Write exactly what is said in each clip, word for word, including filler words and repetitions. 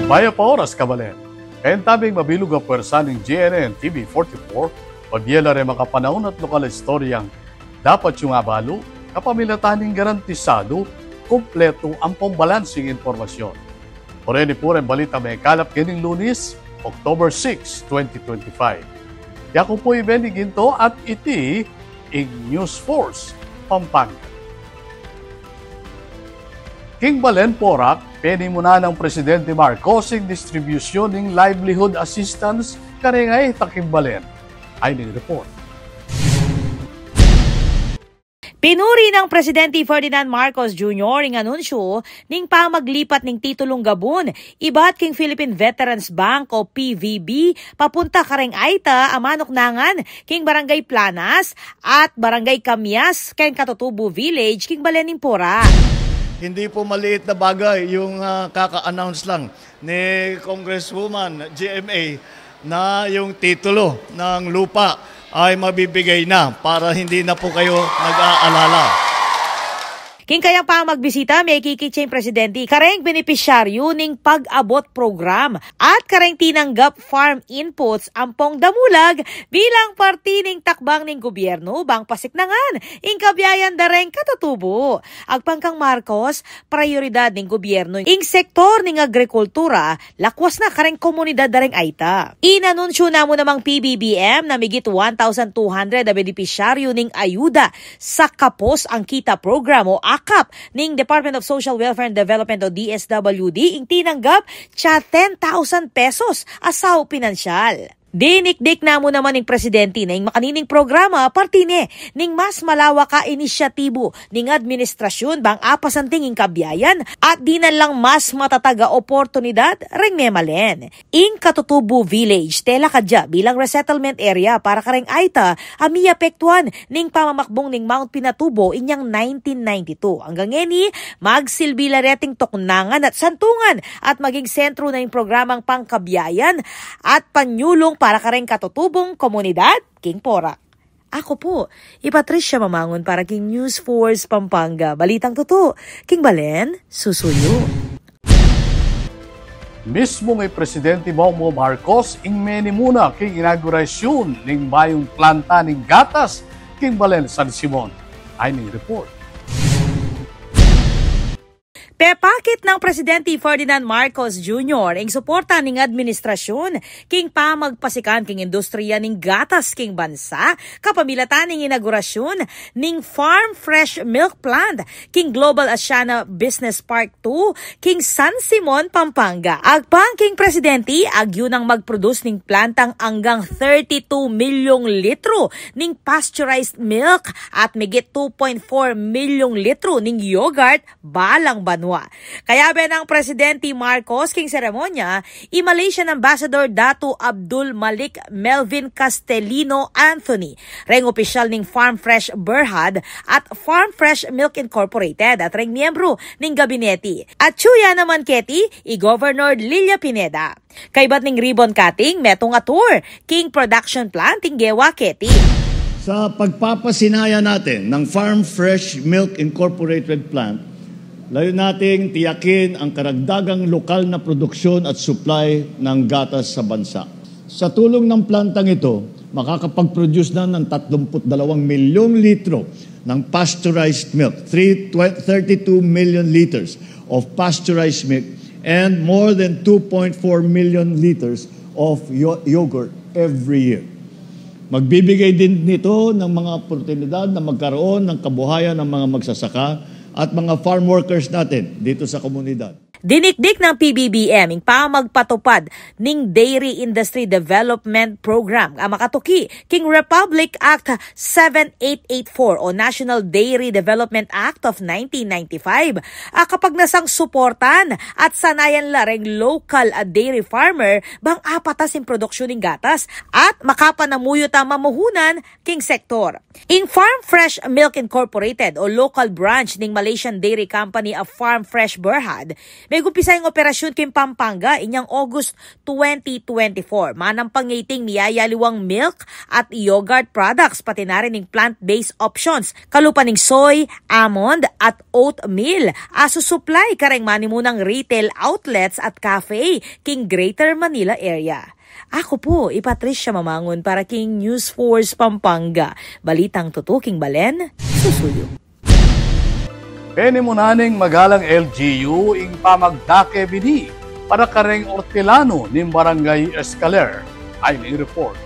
Mayap a oras, kabalen. Kayang tabing mabilug a pwersa ning G N N T V forty-four, pabye la reng makapanaun at lokal a istoryang dapat yung abalu, kapamilatan ning garantisadu, kumpletu ampong balansing impormasyon. Oreni pu reng balitang mekalap ngening Lunes, October six, twenty twenty-five. Yaku pu i Benny Ginto at iti ing News Force Pampanga. King balen Porac, penimunan nang Presidente Marcos ing distribusyun ning livelihood assistance kareng Aita king balen. Ayni ing report. Pinuri nang Presidente Ferdinand Marcos Junior ing anunsyu ning pamaglipat ning titulung gabun ibat king Philippine Veterans Bank o P V B papunta kareng Aita a manuknangan king Barangay Planas at Barangay Camias ken Katutubo Village king balen ning Porac. Hindi po maliit na bagay yung, ah, kaka-announce lang ni Congresswoman G M A na yung titulo ng lupa ay mabibigay na para hindi na po kayo nag-aalala. King kayang pamagbisita, mekikit ya ing Presidente kareng benepisyaryu ning Pag-abot Program at kareng tinanggap farm inputs ampong damulag bilang parti ning takbang ning gobyernu bang pasiknangan ing kabiayan da reng katutubo. Agpang kang Marcos, prayoridad ning gobyernu ing sektor ning agrikultura, lakwas na kareng komunidad da reng Aita. Inanunsyu na mu namang P B B M na migit one thousand two hundred a benepisyaryu ning ayuda sa Kapos ang Kita program o akap ning Department of Social Welfare and Development o D S W D ing tinanggap tsa ten thousand pesos a saup pinansyal. Dinikdik na mu naman ning Presidente na ing makanining programa parti ne ning mas malawak a inisyatibu ning administrasyun bang apasanting ing kabiayan at dinan lang mas matatag a oportunidad reng memalen. Ing Katutubo Village, tela kadya bilang resettlement area para kareng Aita a miapektuan ning pamamakbung ning Mount Pinatubo inyang nineteen ninety-two. Anggang ngeni, magsilbi la reting tuknangan at santungan at maging sentru na ing programang pangkabiayan at panyulung para kareng katutubong komunidad king Porac. Aku pu i Patricia Mamangun para king News Force Pampanga. Balitang tutu king balen, susuyu. Mismu i Presidente Bongbong Marcos ing menimuna king inaugurasyun ning bayung planta ning gatas king balen San Simon. Ayni ing report. Pepakit nang Presidente Ferdinand Marcos Junior ing suporta ning administrasyun king pamagpasikan king industriya ning gatas king bansa kapamilatan ning inaugurasyun ning Farm Fresh Milk Plant king Global Asiana Business Park two king San Simon, Pampanga. Agpang king Presidente, agyu nang magproduce ning plantang anggang thirty-two milyong litro ning pasteurized milk at migit two point four milyong litro ning yogurt balang banua. Kayabe nang Presidente Marcos king seremonya i Malaysian Ambassador Datu Abdul Malik Melvin Castellino Anthony, reng opisyal ning Farm Fresh Berhad at Farm Fresh Milk Incorporated at reng miyembru ning gabinete. At atyu ya naman keti i Governor Lilia Pineda. Kaybat ning ribbon cutting, metung a tour king production plant ing gewa keti. Sa pagpapasinaya natin ng Farm Fresh Milk Incorporated Plant, layun nating tiyakin ang karagdagang lokal na produksyon at supply ng gatas sa bansa. Sa tulong ng plantang ito, makakapag-produce na ng tatlumpu't dalawang milyong litro ng pasteurized milk, three, twe-, thirty-two million liters of pasteurized milk, and more than two point four million liters of yo-, yogurt every year. Magbibigay din nito ng mga oportunidad na magkaroon ng kabuhayan ng mga magsasaka at mga farm workers natin dito sa komunidad. Dinikdik ng P B B M ing pamagpatupad ning Dairy Industry Development Program a makatuki king Republic Act seven eight eight four o National Dairy Development Act of nineteen ninety-five. A kapag nasang suportan at sanayan la reng lokal a dairy farmer bang apatas ing produksyon ning gatas at makapanamuyut a mamuhunan king sektor. Ing Farm Fresh Milk Incorporated o local branch ning Malaysian Dairy Company a Farm Fresh Berhad, Megumpisa ing operasyun king Pampanga inyang August twenty twenty-four. Manang pang iting miyayaliwang milk at yogurt products, pati na rin ing plant-based options, kalupa ning soy, almond at oatmeal, a susuplay kareng manimunang retail outlets at cafe king Greater Manila area. Aku pu i Patricia Mamangun para king News Force Pampanga. Balitang tutuking balen, susuyu. Penimunan ning magalang L G U ing pamagdake bini para kareng ortilanu ning Barangay Escaler. Ay ning report.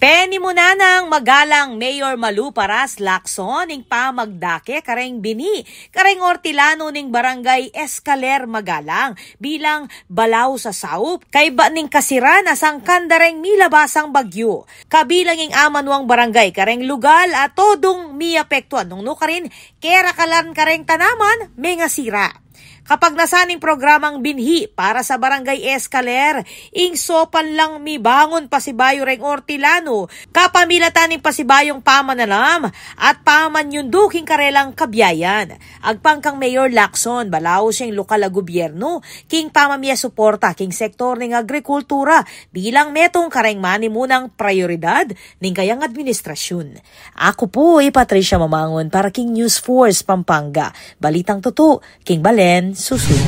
Penimunan nang magalang Mayor Malu Paras Lacson ing pamagdake kareng bini kareng ortilanu ning Barangay Escaler Magalang bilang balaus a saup, kaybat ning kasira na sangkan da reng milabasang bagyu. Kabilang ing amanuang barangay kareng lugal a todung miapektuan nung nukarin kerakalan kareng tanaman mengasira. Kapagnasan ning programang binhi para sa Barangay Escaler, ing sopan lang mibangun pasibayu reng ortilanu, kapamilatan ning pasibayung pamananam at pamanyundu king karelang kabiayan. Agpang kang Mayor Lacson, balaus ya ing lokal a gubyernu king pamamie suporta king sektor ning agrikultura bilang metung kareng manimunang prayoridad ning kayang administrasyun. Aku pu i Patricia Mamangun para king News Force Pampanga. Balitang tutu king balen, susuyu.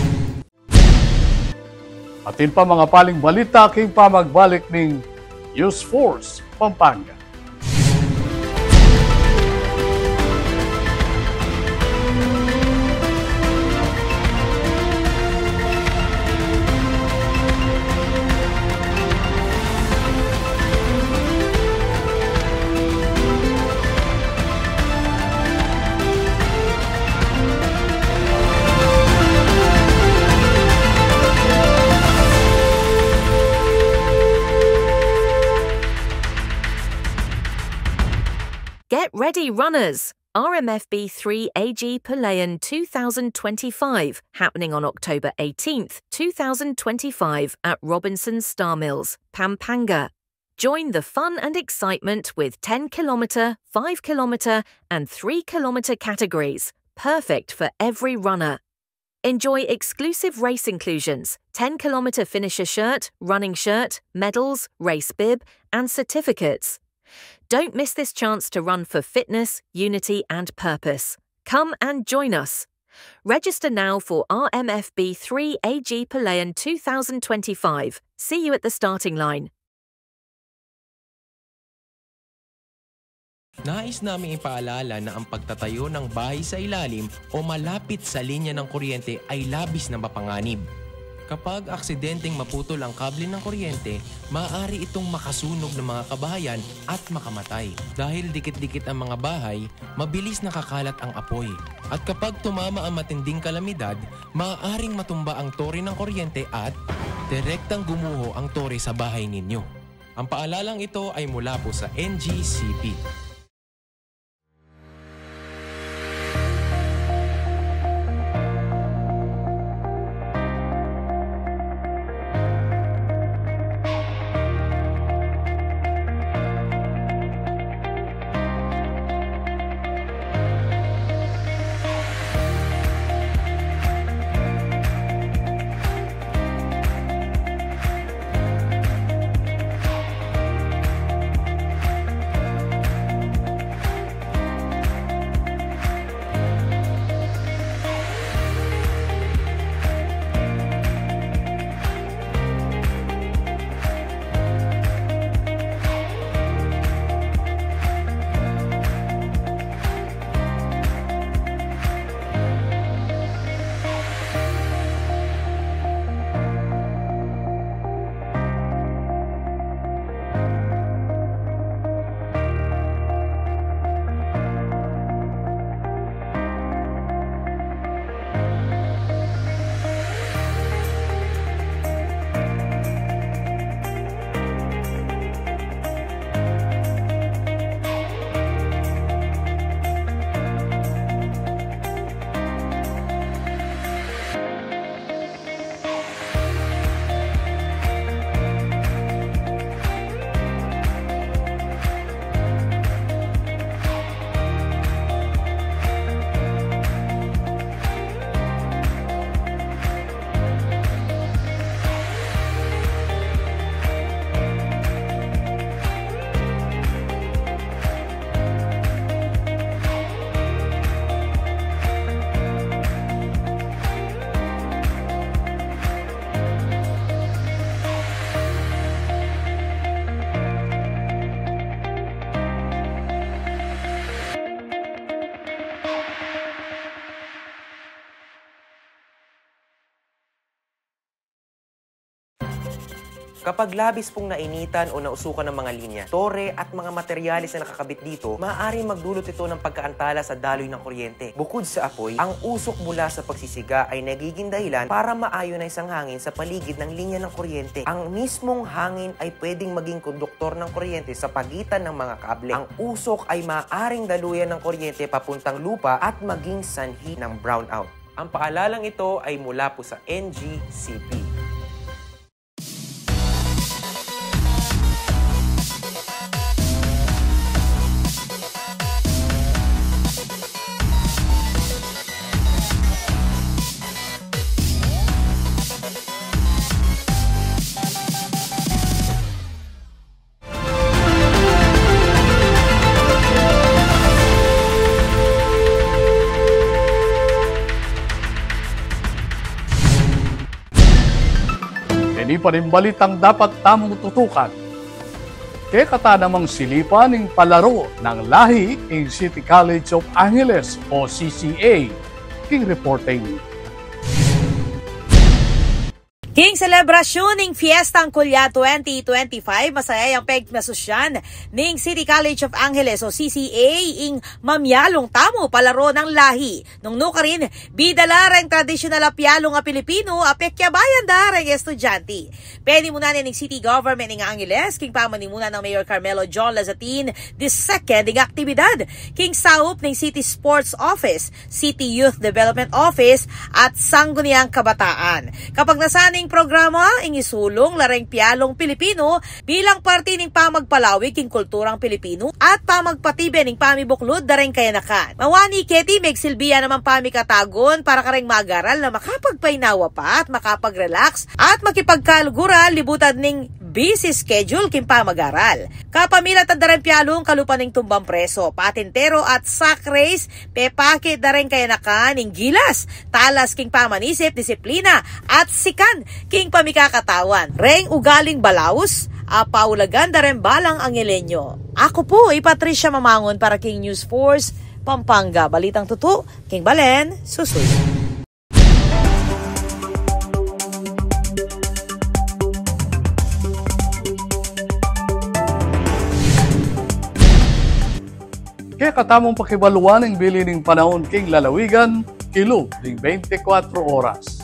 Atin pa mangapaling balita king pamagbalik ning News Force Pampanga. Get ready, runners! R M F B three A G Palayan two thousand twenty-five, happening on October eighteenth, two thousand twenty-five, at Robinson Star Mills, Pampanga. Join the fun and excitement with ten kilometer, five kilometer, and three kilometer categories, perfect for every runner. Enjoy exclusive race inclusions, ten kilometer finisher shirt, running shirt, medals, race bib, and certificates. Don't miss this chance to run for fitness, unity, and purpose. Come and join us. Register now for R M F B three A G Palayan two thousand twenty-five. See you at the starting line. Nais naming ipaalala na ang pagtatayo ng bahay sa ilalim o malapit sa linya ng kuryente ay labis na mapanganib. Kapag aksidenteng maputol ang kable ng kuryente, maaari itong makasunog ng mga kabahayan at makamatay. Dahil dikit-dikit ang mga bahay, mabilis nakakalat ang apoy. At kapag tumama ang matinding kalamidad, maaaring matumba ang tore ng kuryente at direktang gumuho ang tore sa bahay ninyo. Ang paalalang ito ay mula po sa N G C P. Kapag labis pong nainitan o nausukan ng mga linya, tore at mga materyales na nakakabit dito, maaaring magdulot ito ng pagkaantala sa daloy ng kuryente. Bukod sa apoy, ang usok mula sa pagsisiga ay nagiging dahilan para ma-ionize ang hangin sa paligid ng linya ng kuryente. Ang mismong hangin ay pwedeng maging konduktor ng kuryente sa pagitan ng mga kable. Ang usok ay maaaring daluyan ng kuryente papuntang lupa at maging sanhi ng brownout. Ang paalalang ito ay mula po sa N G C P. Ini pa ring balitang dapat tamung tutukan. Kekata namang silipan ing palaro ng lahi ing City College of Angeles o C C A. King reporting. King selebrasyun ning Fiestang Kulya twenty twenty-five, masaya yang pegmasusyan ning City College of Angeles o C C A ing mamialung tamu palaro ng lahi. Nung nukarin, bida la reng tradisyonal a pialung a Pilipino a pekyabayan da reng estudyante. Penimunan ne ning City Government ning Angeles, king pamanimuna nang Mayor Carmelo John Lazatin the second ing aktibidad, king saup ning City Sports Office, City Youth Development Office, at Sangguniang Kabataan. Kapagnasan ning programa, ing isulung la reng pialung Pilipino bilang parti ning pamagpalawig king kulturang Pilipino at pamagpatibe ning pamibuklud da reng kayanakan. Mawani keti megsilbi ya namang pamikatagun para kareng mag-aral na makapagpainawa pa at makapag-relax at makipagkaluguran libutan ning busy schedule king pamag-aral. Kapamilatan da reng pialung kalupa ning tumbang preso, patintero at sack race, pepakit da reng kayanakan ning gilas, talas king pamanisip, disiplina, at sikan king pamikakatawan. Reng ugaling balaus a paulagan da reng balang Angelenyo. Aku pu i Patricia Mamangun para king News Force Pampanga. Balitang tutu, king balen, susuyu. Kekatamung pakibaluan ing bili ning panaun king lalawigan, kilub ning bente kuatro oras.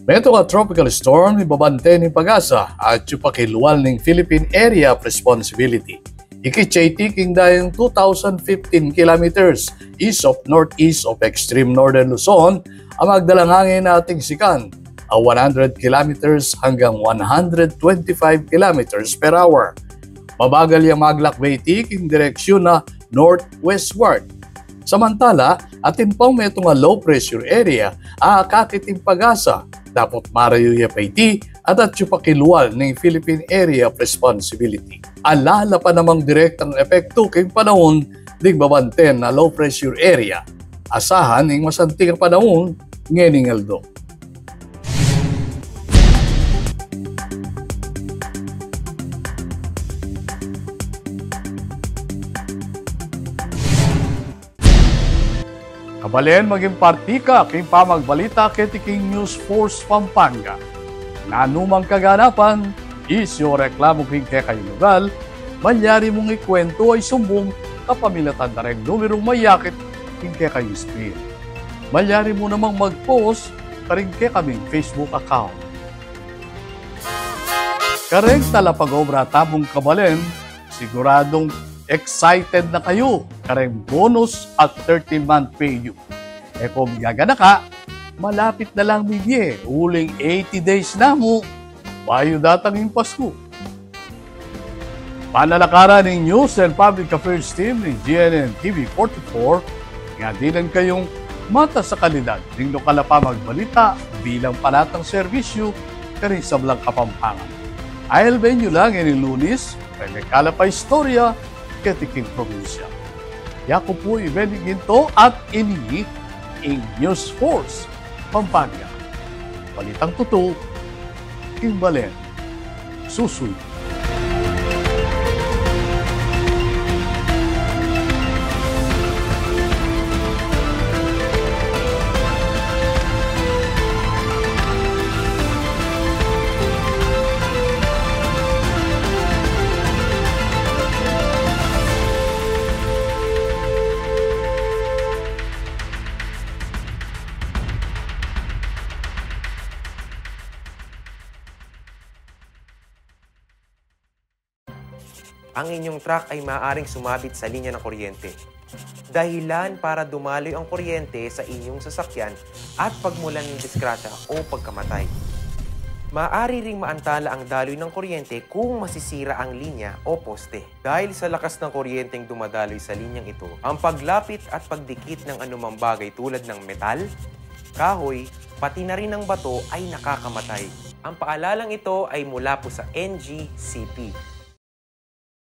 Metung a tropical storm ing babante ning PAGASA at atyu pa king lual ning Philippine Area of Responsibility. Ikit ya iti king dayung two thousand fifteen kilometers east of northeast of extreme northern Luzon a magdalang hangin ating sikan a one hundred kilometers hanggang one hundred twenty-five kilometers per hour. Mabagal yang maglakbe iti king direksyun na northwestward. Samantala, atin pang metung a low pressure area a akakit ing PAGASA, dapot marayu ya pa iti at atyu pa king lual ning Philippine Area of Responsibility. Ala la pa namang direktang epektu king panaun ding babanten a low pressure area. Asahan ing masanting a panaun ngening aldo. Kabalen, maging parti ka king pamagbalita keti king News Force Pampanga. Nanu mang kaganapan, isyu o reklamu king kekayung lugal, malyari mung ikuwentu o isumbung kapamilatan da reng numerung mayakit king kekayung screen. Malyari mu namang mag-post karing kekaming Facebook account. Kareng talapag-obra tamung kabalen, siguradung excited na kayu kareng bonus at thirteen month pay you. E ku, migaganaka, malapit na lang mibie, uling eighty days na mu bayu datang ing Pasku. Panalakaran ning News and Public Affairs Team ning G N N T V forty-four, nga dinan kayung matas a kalidad ning lokal a pamagbalita bilang panatang serbisyu karing sablang Kapampangan. Ailben yu la ngening Lunis, karing kalap a istorya keti king probinsya. Yaku pu i Benny Ginto at ini ing News Force Pampanga. Balitang tutu king balen, susuyu. Ang inyong truck ay maaaring sumabit sa linya ng kuryente. Dahilan para dumaloy ang kuryente sa inyong sasakyan at pagmulan ng disgrasya o pagkamatay. Maaari ring maantala ang daloy ng kuryente kung masisira ang linya o poste. Dahil sa lakas ng kuryenteng dumadaloy sa linyang ito, ang paglapit at pagdikit ng anumang bagay tulad ng metal, kahoy, pati na rin ang bato ay nakakamatay. Ang paalalang ito ay mula po sa N G C P.